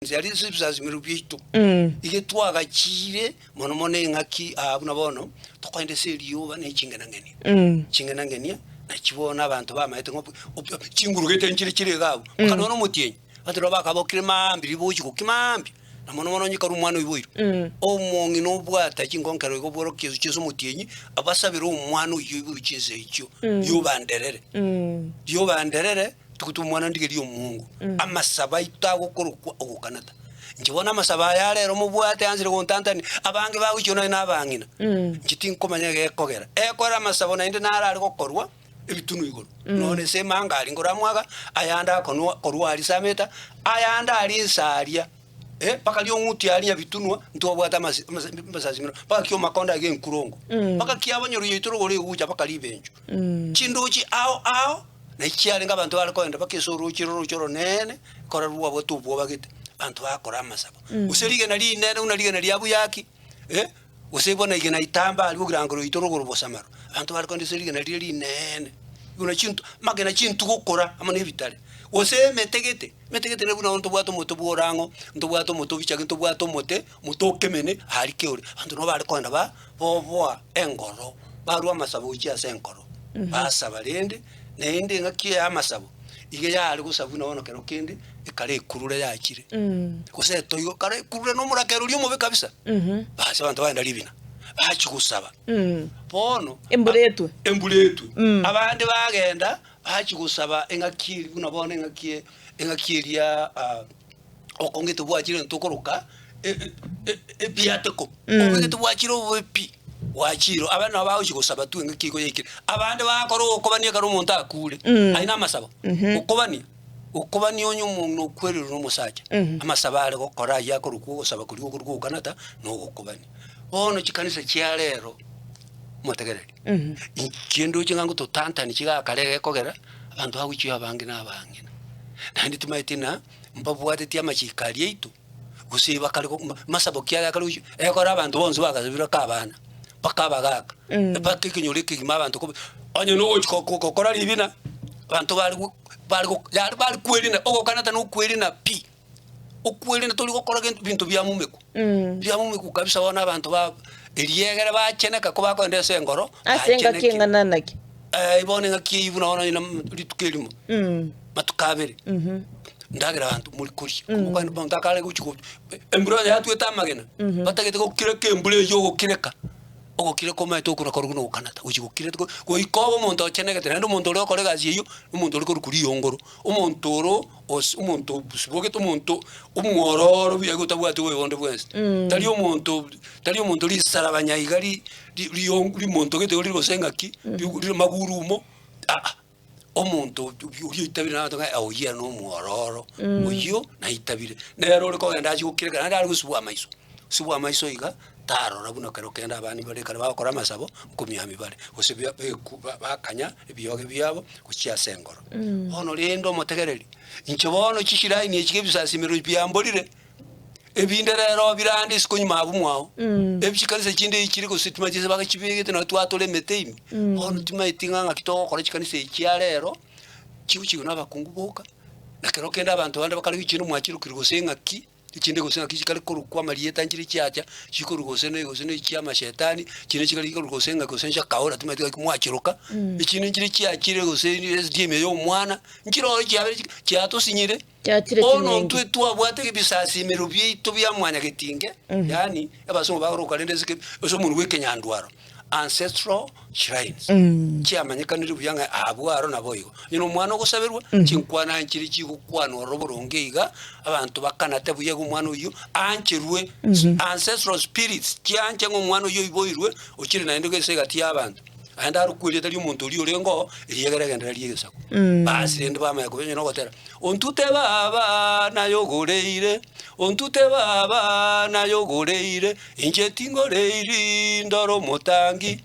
Inse aria ase ebisasimero biaito, iga twagachiire mono mono engaki aa buna bono, tokoenda ase erioba ne ching'enang'eni. Ching'enang'eni nachi bono abanto bamaete ng'a obo chinguru gete nchire chire iga abwo, mpaka nonya omotienyi, abanto nabo bakabokire maambia ribochie gokia maambia, na mono mono onye kare omwana oiboirwe. Omong'ina obwata chingonkero iga obworokia esuchi ase omotienyi, abasabere omwana oyio oiboirwe chinsa echio, rioba nderere, rioba nderere. Togotwa omwana ndigerie omongo, amasabo aito agokorokwa ogokanata. Inche bono amasabo aya arero mobwate ansire gontantania, abange bagochia nonya na abang'ina. Inche tinkomanya egekogera. Ekore amasabo naende naro are gokorwa ebitunu igoro. Nonya ase emanga aria nkoramwaga, ayande akonwa korwa aria Sameta, ayande aria inse aria, eh, mpaka riong'uti aria nyabitunwa, ntwabwate amase amase amasasimero, mpaka kiomakonda aiga enkurongo, mpaka kiabonyoru yaito rogoro egocha mpaka ribencho. Chindochi ao ao. Na chiarenge abanto bare kogenda mpaka ase orooche rorooche oronene, ekero rwabwate obwoba gete, abanto bagakora amasabo. Gose rigena rinene buna rigena ria buyaki, eh, gose bono rigena itamba aria ogirango rwaito rogoro bosamaro, abanto bare kogenda ase rigena riria rineene, buna chinto amagena chintugokora amo na ebitare. Gose emete gete, emete gete buna bono ntobwate omote bwa orang'o, ntobwate omote o bichage, ntobwate omote, omote o kemene, aria keore, abanto nabo bare kogenda ba boboa engoro, barwa amasabo gochia ase enkoro, basaba rende, naende engaki eye y'amasabo, iga yare gosabwa buna bono kero kende, ekare ekurure yachire, gose etoigo kare ekurure na omorakera oria omobe kabisa, basi abanto bagenda ribina, bachia gosaba. Bono, Embura etwe. embura etwe, abande bagenda, bachia gosaba engaki eria buna bono engaki e engaki eria okong'ete bwachire ntokoroka ebiateko, obegete bwachire obobe pi, bwachire abande nabo bagochia gosaba tu engaki igo yaikire. Abande bagakora ogokobania ekero omonto akure, ayio na amasabo, gokobania, gokobania onye omong'ina okwererwe na omosacha, amasabo are gokora ayio akorokwa ogosaba koria okorokwa ogokanata na ogokobania. Bono chikanisa chia rero, motegereri, inche ndoche ng'a ngototantani chigakare egekogera, abanto bagochia abange na abang'ina, naende timaeti ng'a. Mbabwatetie amachiko aria aito, gose bakare go masabo ki aya akare gochia, ekero abanto bonsi bagasabirwe aka abana, mpaka abagaka, mpaka ekenyoro ekegima abanto koba onye na ogochi ko- ko- gokora ribina, abanto bare go bare go yari bare kwerina ogokanata na okwerina pi, okwerina tori gokora gento binto biamumekwa, biamumekwa kabisa bono abanto ba eriegere bacheneka ko bakogenda ase engoro, Ase engaki bachenekire. eng'ana naki? Bono engaki eyio buna bono onye na rituko erimo. Matuko abere, ndagera abanto more koria, omokani omonto akare gochia go embura onye yatwete amagena, batagete gokireka embura eywo ogokireka, ogokireka omanyete okona korwa buna ogokanata gochia gokireka go goika obe omonto ochenegete naende omonto oria okora egasi eywo, na omonto ore korokwa riyongoro, omonto oro ose omonto osibogete omonto omwororo buya iga otabwati obobe bonde bwensi. Tari omonto tari omonto risaraba nyaiga ri ri riyong rimonto gete rire gose ng'aki, rire magurumo aa. Omonto oria oitabire nagote ng'a oyio ere nomwororo, oyio naitabire. Nere ore kogenda achie gokireka naende are gosibwa amaiso, gosibwa amaiso iga, tarora buna kero kende abande bare ekero bagokora amasabo, nkomiamia bare, gose bia beku bakanya ebioge biabo gochia ase engoro. Bono rende omotegereri, inche bono chisiraini echi ebisasimero biamborire. Ebinde rero birande isiko nyuma abwo mwao, ebi chikanisa chinde echi chire gose timaeti ase bagachibegete nonye twatore emete ime, bono timaeti ng'a ng'aki togokora chikanisa echi chia rero, chigochigwa na abakungu boka, na kero kende abanto bande bakare gochia nomwachirokiri gose ng'aki, echinde gose ng'aki chikare korokwa amarieta nchire chiacha, chikorwa gose ne gose ne chia amashetani, chinde chikare chikorwa gose ng'aki gose nchakaora timaeti ng'aki mwachiroka, echinde nchire chiachire gose esdiemi ya omwana, nchire ororo chiabeire chiatosinyire. Chiachire Bono chinyinge. intwe twabwate ebisasimero biaito bia mwanyagetinge, yaani abasongo bakoroka rende ase ase omonwa bw'ekenyandwaro, ancestral shrines, chiamanyekanire buya ng'a abwo aro naboigo. Onye na omwana ogosaberwa, chinkwana nchire chigokwanwa ororo boronge iga, abanto bakanate buya iga omwana oyio aancherwe, ancestral spirits chianche ng'a omwana oyio oiboirwe, ochire naende ase egati y'abanto. Naende arokwe erieta ri'omonto oria orenge oo, eriegere egenderera ri'egesaku. Basi rende bamanya koba onye nogotera, Ontute baba naye ogoreire, ontute baba naye ogoreire, inche tingoreiri ndore omotangi.